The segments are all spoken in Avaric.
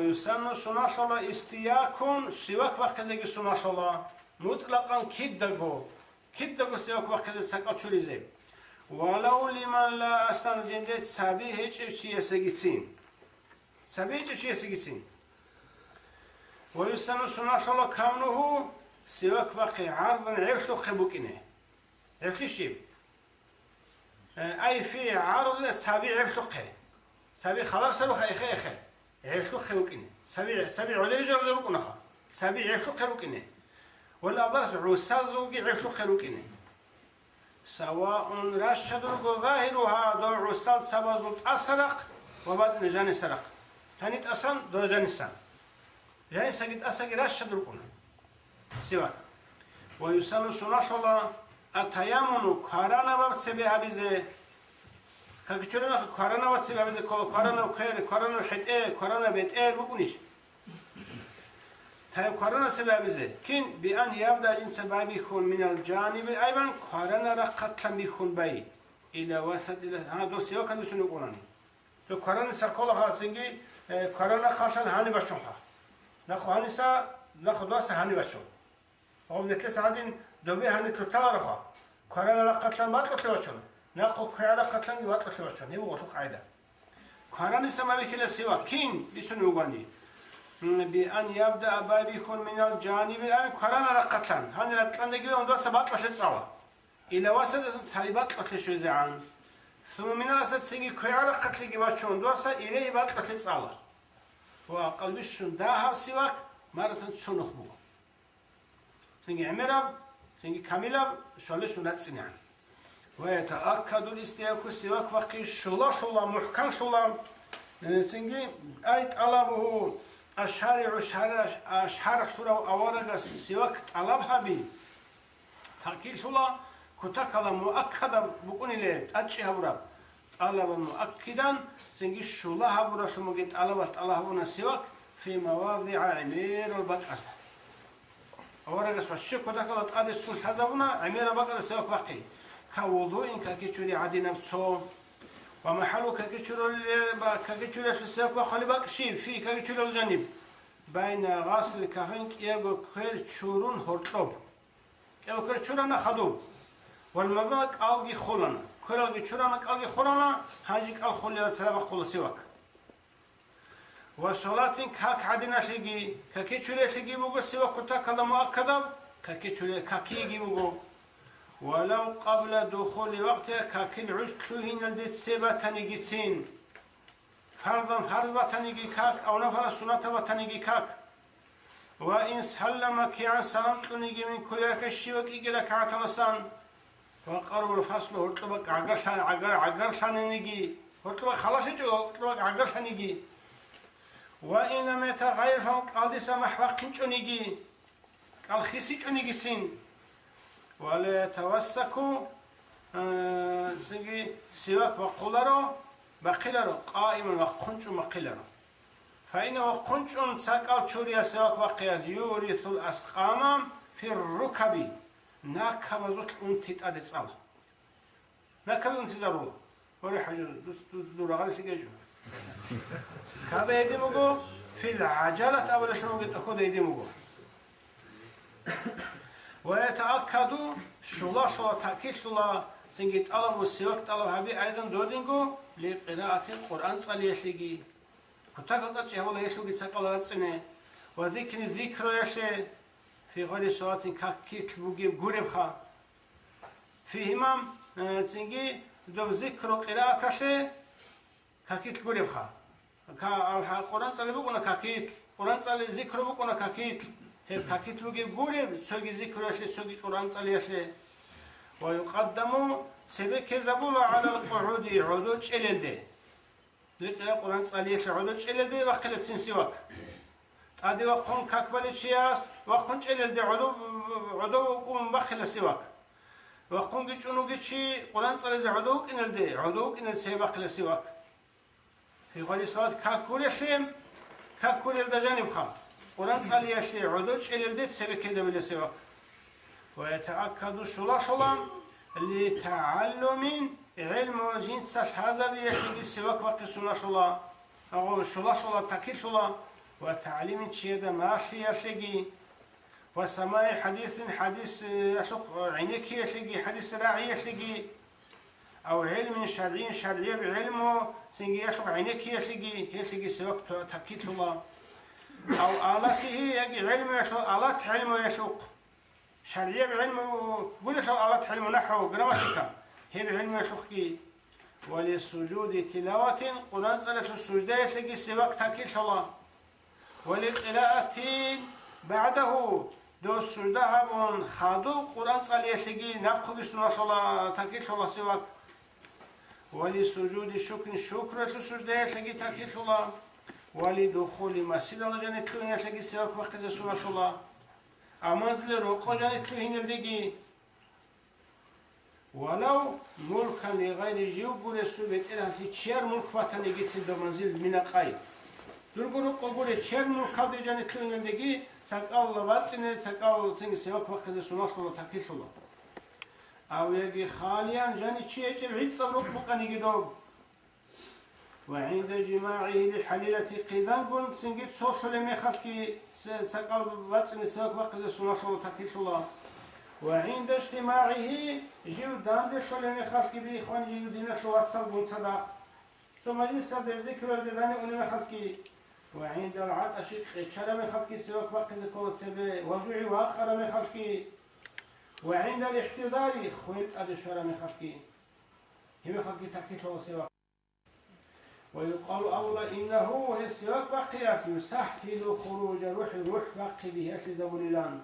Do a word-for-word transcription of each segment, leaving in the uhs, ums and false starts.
Юсанну, суналъула, истиякун, сивак бахъизеги суналъула, мутӀлакъан кидаго, кидаго сивак бахъизе цакӀал чуризе. Валав лиман ла аслан, жинде цаби гьечӀев чиясегицин. Цаби гьечӀев чиясегицин. Ва юсанну, суналъула, кавнугьу, сивак бахъи гӀардан гӀевлъухъе букӀине. ГӀевлъи щиб? Э, ай фи гӀарзин, саби гӀевлъухъе. Саби халарсаруха эхе-эхе. ГӀевлъухъе рукӀине. Саби, саби гӀодери жо-, жо рукӀунаха. Саби гӀевлъухъе рукӀине. Вала адарс гӀусазулги гӀевлъухъе рукӀине. Саваун, ращадурго, загьируха, дов гӀусал сабазул тӀасарахъ ва батӀина жанисарахъ. Гьани тӀасан, дов жанисан. Жанисаги тӀасаги ращадуркӀуна. Сивак. Ва юсанну, суналъула, атаяммуну, кваранабаб цебе гьабизе. Какичурана кваранабаб цебе гьабизе ккола, кваранаб квер, кваранаб хӀетӀе, кваранаб бетӀер букӀунищ? Тайб кваранаб цебе гьабизе. Кин, биан ябда, жинца байбихьун, минал жаниби, айбан, кварана рахъалъан бихьун бай. Ила васат ила, гьа, дов сивакалде бицун вукӀунани. Дов квараниса ккола гьацинги, э, кварана рахъалъан гьаниб бачунха. Нахъо гьаниса, нахъо доваса гьаниб бачун. Гъоб нилъеца гьадин добе гьаниб лъуталароха. Кварана рахъалъан бакьулъе бачун, нахъо квегӀа рахъалъанги бакьулъе бачун. Гьеб буго гъолъул къагӀида. Квараниса мавихьила сивак кин бицунев вугони? М, би ан ябда абай бихьун минал жаниби ан кварана рахъалъан. Гьанир атландаги ве ундаса бакьулъе цӀала. Ила васадасан цаби бакьулъе щвезегӀан. Сумма минал асад цинги квегӀа рахъалъеги бачун, дуаса илей бакьулъе цӀала. Ва акъал бищун дагьаб сивак маратан цо нух буго. Цинги гӀемераб, цинги камилаб, щвалищун рацӀцӀинегӀан. Ва ятааккадул истиякку сивак бахъи щулалъула, мухӀканлъула, э, цинги ай тӀалабугьу ашгьаригӀу шгьара-, а, шгьаралъурав аварагас сивак тӀалаб гьаби. Таъкидлъула кутакала муаккадаб букӀуниле тӀадчӀи гьабураб. ТӀалабан муаккидан, цинги щула гьабуралъумаги тӀалабалъ тӀалаб гьабуна сивак фи мавадигӀа гӀемерал бакӀазда. Аварагас ващи кутакала тӀаде цун лъазабуна гӀемерал бакӀазда сивак бахъи. Ка вудуин каки чури гӀадинаб цо. Ва махӀалу каки чуралли-, ба-, каки чуралъу сивак бахъали бакӀ щиб, фи каки чурал жаниб. Байна гъасли кафин кӀиябго квер чурун гьоркьоб. КӀиябго квер чурана хадуб. Вал маза кӀалги холана. Квералги чурана, кӀалги холана, гьанже кӀал холила цала бахъула сивак. Ва салатин как гӀадиналъеги, каки чуриялъеги буго сивак кутакала муаккадаб, каки чури-, какиеги буго. Валав къабла духули вакътига какил гӀуж лъугьиналде цебе батанигицин. Фарзан фарз батаниги как, ав нафала суннатаб батаниги как. Ва ин саллама кигӀан салам кьуниги мин кулли ракагӀат щивав кӀиги ракагӀаталасан. Ва къарубал фаслу гьоркьоб бакӀ гӀагарлъа-, гӀагар-, гӀагарлъаниги, гьоркьоб бакӀ халалъичӀо, гьоркьоб бакӀ гӀагарлъаниги. Ва ин лам ятагъайяр фагьум кӀалдиса махӀ бахъинчӀониги. КӀал хисичӀонигицин. Ва ла ятавассаку, э, цинги сивак бахъуларо, бахъиларо, къаиман вахъунчӀун бахъиларо. Фаинна вахъунчӀун цакӀал чуриял сивак бахъиялъ юрисул аскъама фир рукаби, накабазулъ унти тӀаде цӀала. Накаби унтизарула. Варе, ХӀажи, дус-, дус-, дур рагъалилъи гьечӀо. Када гьедин буго, фил гӀажалат абулелъун буго, тӀахьуда гьедин буго. Ва ятааккаду, щулалъула, таъкидлъула, цинги тӀалабу сивак тӀалаб гьаби айдан додинго, ли къираатин Къуръан цӀалиялъеги. Кутакал тӀадчӀи гьабула гьелъулги цакъал рацӀцӀине. Ва зикри зикруялъе, фи гъайри салатин какилъ бугеб гуребха. Фигьима, э, цинги доб зикру къирааталъе какилъ гуребха. Ка-, алхӀа-, Къуран цӀали букӀуна какилъ, Къуран цӀали зикру букӀуна какилъ. Гьеб какилъ бугеб гуреб, цоги зикруялъе, цоги Къуран цӀалиялъе. Ва юкъаддаму, цебе ккезабула гӀалал къугӀуди, гӀодов чӀелелде. Рекъира Къуран цӀалиялъе гӀодов чӀелелде бахъилацин сивак. ТӀаде вахъун как балев чияс вахъун чӀелелде гӀодов, гӀодов вукӀун бахъила сивак. Вахъунги чӀун вугев чи Къуран цӀализе гӀодов вукӀиналде, гӀодов вукӀиналде цебе бахъила сивак. Фи гъайри салат как гурелъе, как гурелда жанибха, Къуран цӀалиялъе гӀодов чӀелелде цебе ккезабила сивак. Ва ятааккаду, щулалъула, ли тагӀаллумин, гӀилму жинца лъазабиялъеги сивак бахъи суналъула, агъо, щулалъула, такилъула, ва тагӀлимин чияда малъиялъеги, ва самаи хӀадисин хӀадис, э, ялъухъ, э, гӀенеккиялъеги, хӀадис рагӀиялъеги, ав гӀилмин шаргӀин шаргӀияб гӀилму цинги ялъухъ гӀенеккиялъеги, гьелъеги сивак то-, таккилъула. Ав алатигьи яги гӀилмуялъул алат гӀилмуялъухъ, шаргӀияб гӀилму гурелъул алат гӀилму нахӀву, грамматика, гьеб гӀилмуялъухъги. Ва ли сужуди тилаватин, Къуръан цӀалалъул суждаялъеги сивак таккилъула. Ва ли къираатин багӀдагьу, дос сужда гьабун, хадуб Къуръан цӀалиялъеги нахъуги суналъула, таккилъула сивак. Ва ли сужуди шукрин, шукралъул суждаялъеги таккилъула. Ва ли духули масжидалда жаниб лъугьиналъеги сивак бахъизе суналъула. Амма манзиле рокъо жаниб лъугьиналдеги. Валав мулкан ли гъайри, жив гуресул бетӀергьанлъи чияр мулк батанигицин доб манзил мина къай. Дурго рукъа гуре чияр мулкалде жаниб лъугьиналдеги, цакӀал вацӀцӀине, цакӀал цинги сивак бахъизе суналъула, таккилъула. Ав яги халиян, жани чи гьечӀеб гӀицӀаб рукъ букӀаниги доб. Ва гӀинда жимагӀигьи лихӀалилати, хъизангун цинги цолъулеб мехалъги, се-, цакӀал вацӀцӀине сивак бахъизе суналъула, таккилъула. Ва гӀинда ижтимагӀигьи, жив данделъулеб мехалъги, бихъван жив диналъул вацалгун цадахъ. Цо мажлисалде зикруялде данде унеб мехалъги. Ва гӀиндал гӀатӀаши, кьечараб мехалъги сивак бахъизе ккола цебе, ва жугӀи вакъараб мехалъги. Ва гӀиндал ихтидари, хвел тӀаде щвараб мехалъги. Гьеб мехалъги таккилъула сивак. Ва юкъалу абула, иннагьу, гьеб сивак бахъиялъ, юсагьгьилу хуружа рухӀи, рухӀ бахъи бигьалъизабулилан.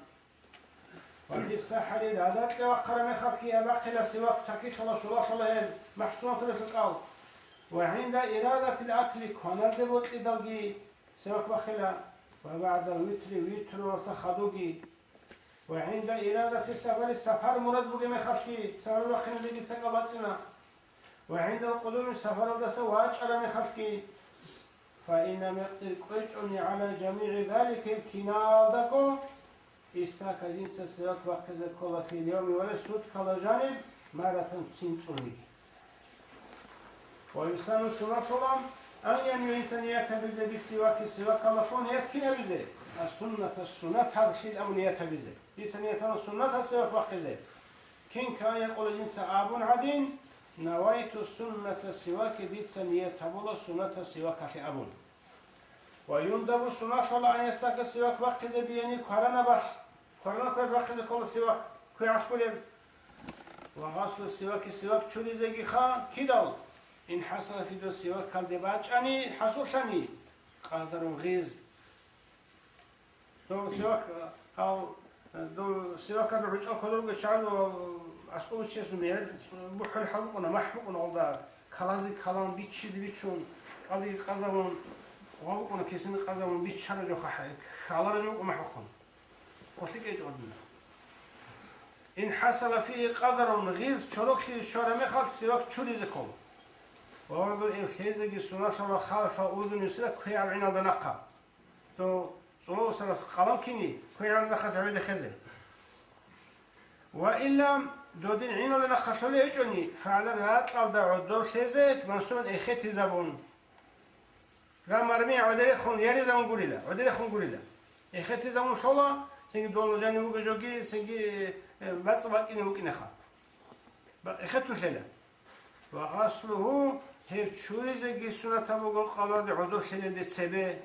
Ва фи сахӀари, радакье вахъараб мехалъги гьеб бахъила сивак, таккилъула, щолалъула гьеб, махӀсунатулелъул кӀал. Ва гӀинда ирадатил акли, кваналде бокьидалги сивак бахъила, ва багӀдал витри, витруласа хадуги. Ва гӀинда ирадати сафари, сапар мурад бугеб мехалъги, сапар бахъиналдеги цакӀал бацӀцӀина. Ва гӀиндал къудуми, сапаралдаса вачӀараб мехалъги. Фа инна, мекъир кӀвечӀони, гӀала жамигӀи залика, киналдаго, истака, дица сивак бахъизе ккола, фил явми, ва суткала жаниб, маратан, цин цӀуниги. Ва юсанну, суннатула, ан янвия, дица ният гьабизе, бис сиваки, сивакалдалъун ният кин гьабизе? Ас-сунната, суннаталъил абун ният гьабизе. Дица ният гьабуна суннатал сивак бахъизе. Кин кан якъула, дица абун гӀадин, навайту сунната сиваки, дица ният гьабула суннатал сивакалъе абун. Ва юндабу, суннатула, ан ястака, сивак бахъизе, бияни, кваранабалъ, кваранаб квер бахъизе ккола сивак, квегӀалъ кколеб. Ва гъаслу сиваки, сивак чуризегиха, кидал, ин хӀасала фи, доб сивакалде бачӀани, хӀасуллъани, къадарун, гъиз. Доб сивак, гьав, доб сивакалда гӀучӀал кодорго чагӀазул аскӀов чиясул мегьер бухӀулеб хӀал букӀуна, махӀ букӀуна гъолда, калазе калан, биччизе бичун, кӀалдиги къазабун, гъов букӀуна кесине къазабун, биччара жо хахӀе, хьалара жо букӀун махӀ бухъун. Къулъи кӀечӀо гьадин. Ин хӀасала фигьи къадарун, гъиз чороклъи щвараб мехалъ сивак чуризе ккола. Ва гьезул эб лъезеги суннаталда халфа узуни, суда квегӀаб гӀиналда нахъа. Дов цӀоло усарас къалам кини, квегӀаб нахъас гьавида хезе. Ва илла додин гӀиналда нахъа лъолеб гьечӀони, фагӀалар ракьалда гӀодор лъезе мансубан эхетизабун. Ра марми гӀодерехун яризабун гурила, гӀодерехун гурила. Эхетизабун лъола, цинги дол жанив вугев жоги, цинги, э, бацӀ бакӀине букӀинеха. Ба-, эхетун лъела. Ва гъаслугьу, гьев чуризеги суннатаб буго къалуаде гӀодор лъелелде цебе.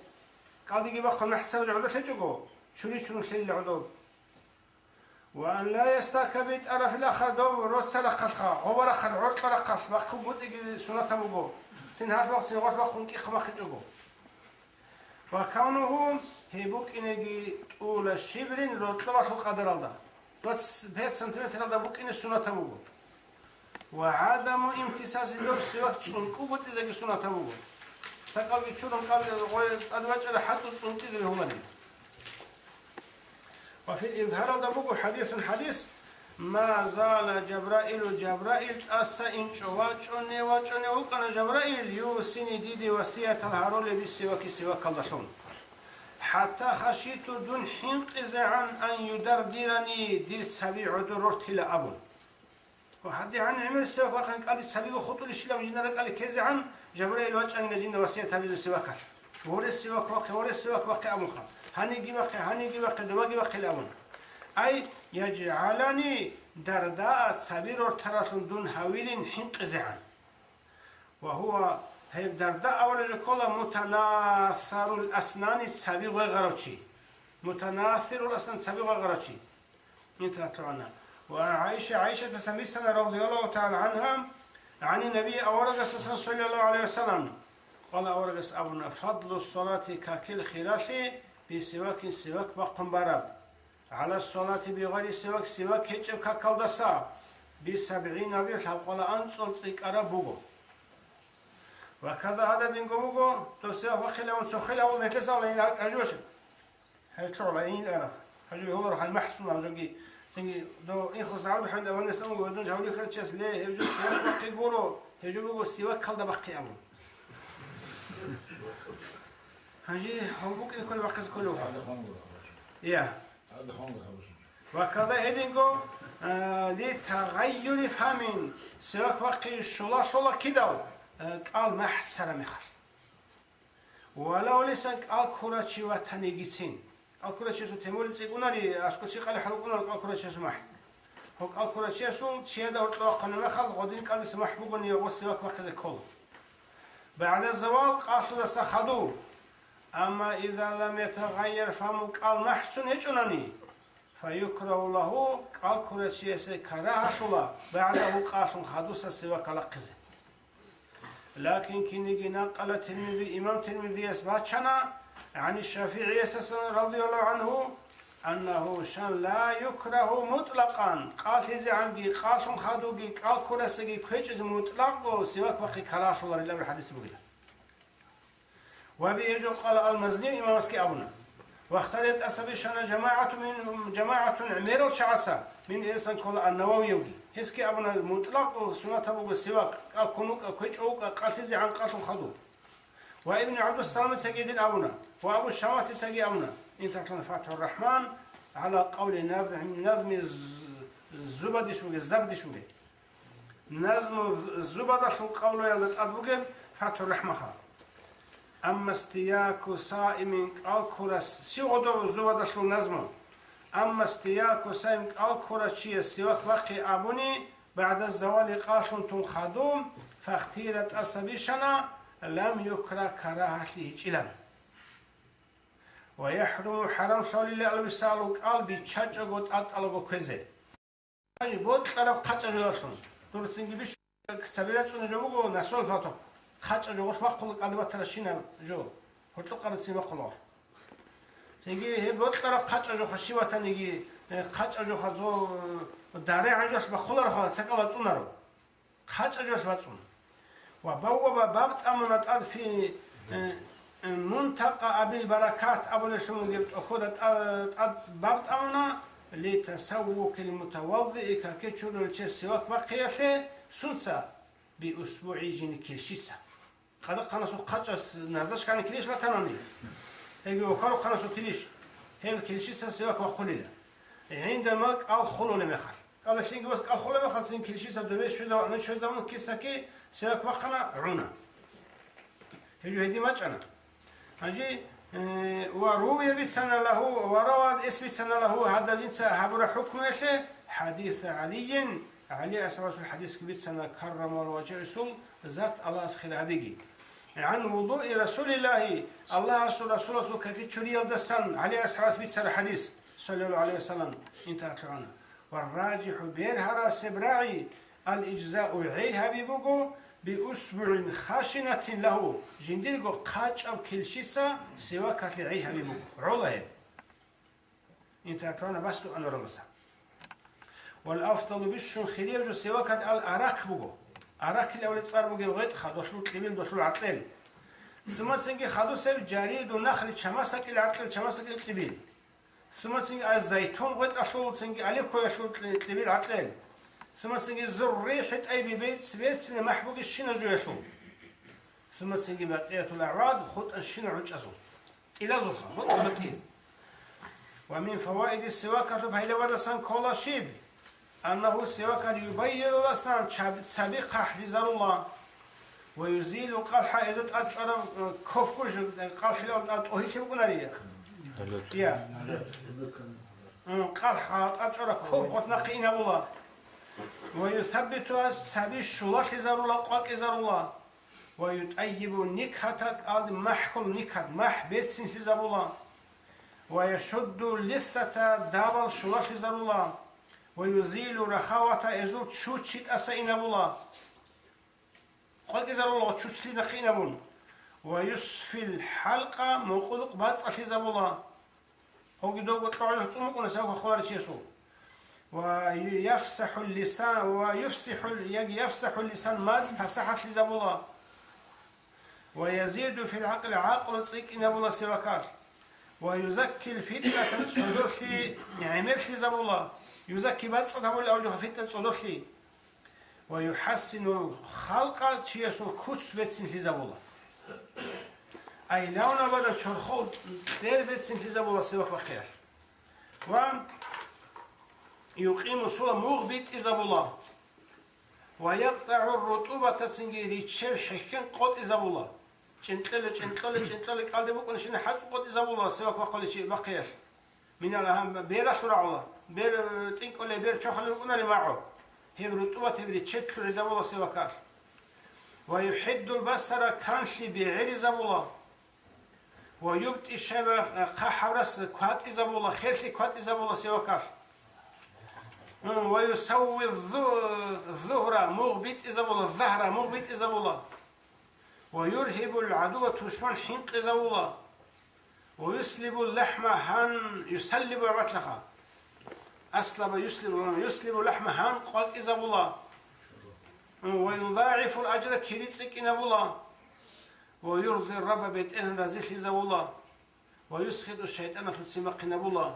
КӀалдиги бахъун махӀсаразе гӀодор лъечӀого, чури чурун лъелила гӀодор. Ва ан ла ястака би тӀарафил ахар, доб роца рахъалъха, гъоба рахъалъ, гӀоркьа рахъалъ бахъун бутӀиги суннатаб буго, цин гьалъ бахъ-, цин гъорлъ бахъун кӀихъ бахъичӀого. Ва кавнугьу, гьеб букӀинеги тӀула шибрин, рокьулалъул къадаралда, двадцать пять сантиметралда букӀине суннатаб буго. Ва гӀадаму имтисаси, доб сивак цӀункӀу бутӀизеги суннатаб буго. Цакъалги чурун кӀалдиялда гъой тӀадвачӀараб хӀацӀу цӀункӀизе бегьуларин. Ва фил изгьаралда буго хӀадисун хӀадис: «Ма зала Жабраилу», Жабраил тӀаса инчӀо вачӀоне, вачӀоне вукӀана Жабраил, «юсини», диде васиятал гьарулеб, бис сиваки, сивакалдалъун. «ХӀатта хашиту», дун хӀинкъизегӀан, «ан юдардирани», дир цаби гӀодор рортила абун. Ва гьадигӀан гӀемер сивак бахъан кӀалдица цабиго хутӀулищилан жинда ракӀалде ккезегӀан, Жабраил вачӀанила жинда васият гьабизе сивакалъ. Воре, сивак бахъе, воре, сивак бахъе абунха. Гьаниги бахъе, гьаниги бахъе, добаги бахъе абун. Ай, яжгӀалани дардаа цаби рортаралъун дун гьавилин хӀинкъизегӀан. Ва гьува, гьеб дарда авараг ккола мутанасарул аснани цаби гъвегъарав чи. Мутанасирул аснан цаби гъвегъарав чи. ИнталатугӀана. Ва ГӀайша, ГӀайшатасан бицана, радияллагьу тагӀала гӀангьа, гӀани Наби аварагасасан, саллаллагьу гӀалайгьи ва саллам, къала аварагас абуна, фадлу салати какил хиралъи би сивакин сивак бахъун бараб. ГӀала салати би гъайри сивак, сивак гьечӀеб какалдаса би сабгӀина дир лъабкъала анцӀал цӀикӀкӀараб буго. Ва када гьададинго буго, досияб вахъилавун цохилавул нилъеса гьажувачи. Гьелъул гьайин ара. Гьажу гьолор хай махсун гьажуги. Цинги до ихлас гьавду хӀайда ванес аму гьодун жавли херчас ле, гьев жо сивак бахъи гуро, гьев жо буго сивакалда бахъи абун. Гьанжи гьав букӀин кколи бахъизе кколи вуха. Я. Ва када гьединго, а, ли тагъайюри фамин, сивак бахъи щулалъула кидал, а, кӀал махӀцара мехалъ. Валав лисан кӀал ккурав чи ватанигицин. КӀал ккурав чиясул темулин цӀикӀкӀунари, аскӀор чи къали хӀалукӀунал кӀал ккурав чиясул махӀ. Гьо кӀал ккурав чиясул чияда гьоркьов вахъана мехалъ, гъодин кӀалдиса махӀ бугони гъос сивак бахъизе ккола. БагӀда завал къалъудаса хадув. Амма иза лам ятагъайяр фаму кӀал махӀцун гьечӀунани, фаюкрагьу лагьу, кӀал ккурав чиясе карагьалъула, багӀдагьу къалъун хадуса сивак гьалахъизе. Лакин кинниги накъала Тирмизи, имам Тирмизияс бачана, гӀани ШафигӀиясасан радияллагьу гӀангьу, аннагьу шан ла юкрагьу мутӀлакъан, къалъизегӀанги, къалъун хадуги, кӀал ккурасаги кквечӀезе мутӀлакъго сивак бахъи карагьалъуларилан хӀадис бугила. Ва би гьеб жо къала ал-Мазни имамасги абуна. Вахтаре тӀаса бищана жамагӀату мин, жамагӀатун гӀемерал чагӀаса, мин эсан ккола ан-Нававиявги. Гьесги абуна, мутӀлакъ суннатаб буго сивак, кӀал ккун вукӀа, кквечӀев вукӀа, къалъизегӀан къалъун хадуб. Ва Ибн ГӀабдуссаламицаги гьедин абуна, ва Абу Шаматицаги абуна, инталъан ФатхӀур-РахӀман, гӀала къавли назм-, назми з-, зубадиш бугеб, забдиш бугеб. Назму з-, зубадалъул къавлуялда тӀад бугеб ФатхӀур-РахӀмаха. Амма стияку саимин кӀал ккурас, щив гъодов зубадалъул назму? Амма стияку саим кӀал ккурав чияс сивак бахъи абуни, багӀда завали къалъун тун хадуб, фахтира тӀаса бищана, лам юкра карагьалъи гьечӀилан. Ва яхӀруму хӀарамлъулила алвисалу кӀал биччачӀого тӀатӀалаго кквезе. Ай, бокьараб хъачӀа жоялъун. Дур цинги бищун цаби рацӀцӀуна жо буго, насрол палток. ХъачӀа жо гъолъ бахъула кӀалдиб батаращинаб жо. Гьоркьоб къарацин бахъула гъолъ. Цинги гьеб бокьараб хъачӀа жоха щив ватаниги, э, хъачӀа жоха зо, э, дарегӀан жолъ бахъуларо, цакӀал вацӀцӀунаро. ХъачӀа жолъ вацӀцӀун. Ва бавваба баб тӀамуна тӀад фи, э, э, Мунтакъа Абил Баракат абулелъун вугеб тӀохьода тӀа-, тӀад баб тӀамуна, ли тасаввукил мутаваддии каки чурулев чияс сивак бахъиялъе, сунца? Би усбугӀи жини килщиса. Къадахъанасул хъачӀас назда щкани килищ батанани? Гьебги вахарухъанасул килищ? Гьеб килщиса сивак бахъулила. ГӀинда ма кӀал хулулеб мехалъ. КӀалалъинги вас кӀал хулеб мехалъ цин килщиса добе щвезавани щвезавун кисаки сивак бахъана гӀуна. Гьеб жо гьедин бачӀана. Гьанже, э, ва рувия бицана лагьу, ва рава эс бицана лагьу, гьадаб жинца гьабураб хӀукмуялъе, хӀадиса ГӀалийин, ГӀали асхӀабасул хӀадисги бицана, каррамаллагьу важагьу, зат Аллагьас хир гьабиги. ГӀан вудуи Расулиллагьи, Аллагьасул Расуласул каки чуриялдасан ГӀали асхӀабас бицараб хӀадис, саллаллагьу гӀалайгьи ва саллам, интахъ лъугӀана. Ва ражихӀу бергьарасеб рагӀи, ал-ижзау гӀей гьаби буго, би усбугӀин хашинатин лагьу, жиндирго хъачӀаб килщица сивакалъе гӀей гьаби буго. ГӀола гьеб. Интахъ лъугӀана басду анваралдаса. Вал афдалу бищун хирияб жо сивакалъе ал-арак буго. Аракил абулеб цӀар бугеб гъветӀ ха, долъул кьибил, долъул гӀаркьел. Цумацинги хадусеб жариду нахли чамасакил гӀаркьел, чамасакил кьибил. Цумацинги аз-зайтун гъветӀалъул, цинги оливковалъул кьи-, кьибил гӀаркьел. Цумацинги зурри хӀитӀайби бецӀ-, бецӀлъи махӀ бугебщинаб жоялъул. Цумацинги бакъиятул агӀвад хутӀанщина гӀучӀазул. КӀилазулха, бокьун батӀил. Ва мин фаваиди сивакалъул пайдабаздасан ккола щиб? Аннагьу сивакалъ юбаййидул аснан чаб-, цаби хъахӀлъизарула. Ва юзилу къалхӀа, эза тӀад чӀвараб, э, ков кколищ, э, къалхӀилал тӀад тӀогьилъи букӀунария? Я. М, къалхӀа тӀад чӀвараб ков гъотӀ нахъе инабула. Ва юсаббитугьа, цаби щулалъизарула, къвакӀизарула. Ва ютӀайибу никата, кӀалди махӀкул никат, махӀ берцинлъизабула. Ва яшудду лиссата, дабал щулалъизарула. Ва юзилу рахавата, эзул чучи тӀаса инабула. КъвакӀизарула чучлъи нахъинабун. Ва юсфил хӀалкъа, мукъулукъ бацӀцӀалъизабула. Гьоги довго кьогӀел цӀун букӀуна савка холаричиясул. Ва ю-, яфсахӀул лисан, ва юфсихӀул, яги яфсахӀул лисан, мацӀ пасахӀатлъизабула. Ва язиду фил гӀакъли, гӀакълу цӀикӀкӀинабула севакалъ. Ва юзаккил фитната, цӀодорлъи гӀемерлъизабула. Юзакки бацӀцӀад гьабулел авжухъа фитна цӀодорлъи. Ва юхӀассинул халкъа, чиясул куц берцинлъизабула. Ай лавна бадан чорхол тӀер берцинлъизабула севак бахъиялъ. Ва юкъиму сула, мугъ битӀизабула. Ва якътагӀур рутӀубатацинги риччел хӀехьен къотӀизабула. ЧӀинкьеле, чӀинкьеле, чӀинкьеле кӀалде букӀунщина хӀацӀу къотӀизабула севак бахъуличи бахъиялъ. Минал агьам, бералъур рагӀула, бер, э, тӀинкӀулей бер чохалев вукӀунари магӀу, гьеб рутӀубат гьеб риччел лъугӀизабула севакалъ. Ва юхӀиддул басара, канлъи бегӀеризабула. Ва юбти шайба, э, хъа хӀаврас кватӀизабула, херлъи кватӀизабула севакалъ. М, ва юсавви зу-, зугьра, мугъ битӀизабула, загьра, мугъ битӀизабула. Ва юргьибул гӀадува, тушман хӀинкъизавула. Ва юслибул лахӀма гьан, юсаллибу гӀабатлъаха. Аслаба юслибу, юслибу лахӀма гьан къвакӀизабула. Ва юдагӀифул ажра, кири цӀикӀкӀинабула. Ва юрзи Рабба, БетӀергьан разилъизавула. Ва юсхиту, шайтӀаналъул ццин бахъинабула.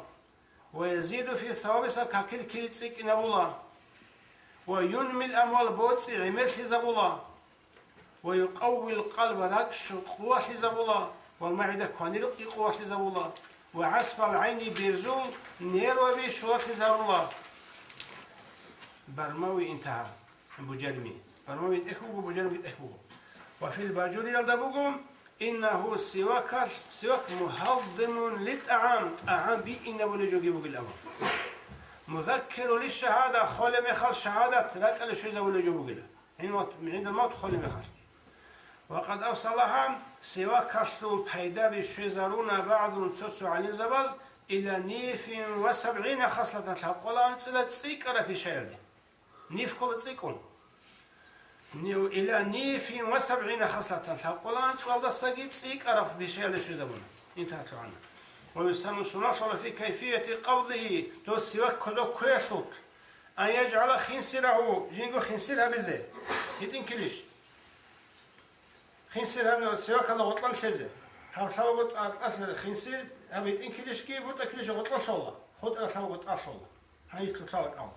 Ва язиду фи савабиса, какил кири цӀикӀкӀинабула. Ва юнмил амвал, боцӀи гӀемерлъизабула. Ва юкъаввил къалба, ракӀ щу-, къувалъизабула. Вал магӀида, кванирукъги къувалъизабула. Ва гӀасбал гӀайни, берзул нерваби щулалъизарула. Бармави интагьа. Бужарми. Бармави тӀехь буго, бужарми тӀехь буго. Ва фил бажуриялда буго, иннагьу сивакалъ, сивак мугьаддимун литӀагӀам, тӀагӀам биинабулей жоги бугилан. Музаккиру лишшагьада, холеб мехалъ шагьадат ракӀалде щвезабулей жо бугила. ГӀиндал мавт холеб мехалъ. Ва къад авсалагьа, сивакалъул пайдаби щвезаруна багӀзун, цо-цо гӀалимзабаз, ила нифин ва сабгӀина хаслатан, лъабкъола анцӀила цӀикӀкӀараб пишаялде. Ниф ккола цӀикӀкӀун. Нив-, ила нифин ва сабгӀина хаслатан, лъабкъола анцӀуялдасаги цӀикӀкӀараб пишаялде щвезабуна. Интагьа лъугӀана. Ва юсанну, суналъула, фи кайфияти къабзигьи, дос сивак кодоб кквеялъулъ, ан яжгӀала хинсирагьу, жинго хинсир гьабизе. ГьитӀин килищ? Хинсир гьаб сивакалда гъоркьан лъезе. Гьаб лъабабго тӀа-, тӀалъ хинсир, гьаб гьитӀин килищги, бутӀа килищ гъоркьан лъола. ХутӀараб лъабабго тӀалъ лъола. Гьанже лъаларо кӀал.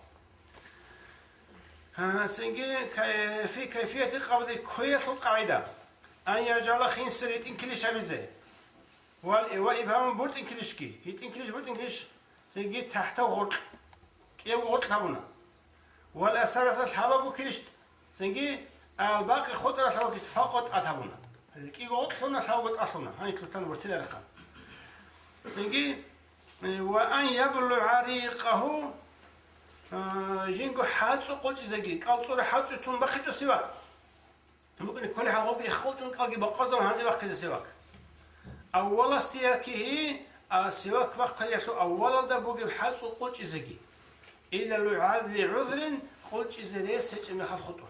Гьа, цинги кай-, фи кайфияти къабзи, кквеялъул къагӀида. Ан яжгӀала хинсир, гьитӀин килищ гьабизе. Вал, ва ибгьамун, бутӀин килищги. ГьитӀин килищ, бутӀин килищ. Цинги тахӀта гъоркь. КӀиябго гъоркь гьабуна. Вал асабигӀ, лъабабго килищ. Цинги албакъи, хутӀараб лъабабго килищ, фавкъа тӀад гьабуна. КӀиго гъоркь лъуна, лъабабго тӀалъ лъуна. Гьанже лъутан вортила рехъан. Цинги, э, ва ан яблугӀа рикъагьу, э, жинго хӀацӀу къулчӀизеги, кӀалцӀура хӀацӀу тун бахъичӀо сивак. БукӀине кколеб гьаб гъоб иххулчӀун кӀалги бакъвазабун гьанже бахъизе сивак. Аввала истиякигьи, а, сивак бахъиялъул аввалалда бугеб хӀацӀу къулчӀизеги. Ила лугӀаз-, лигӀузрин, къулчӀизе рес гьечӀеб мехалъ хутӀун.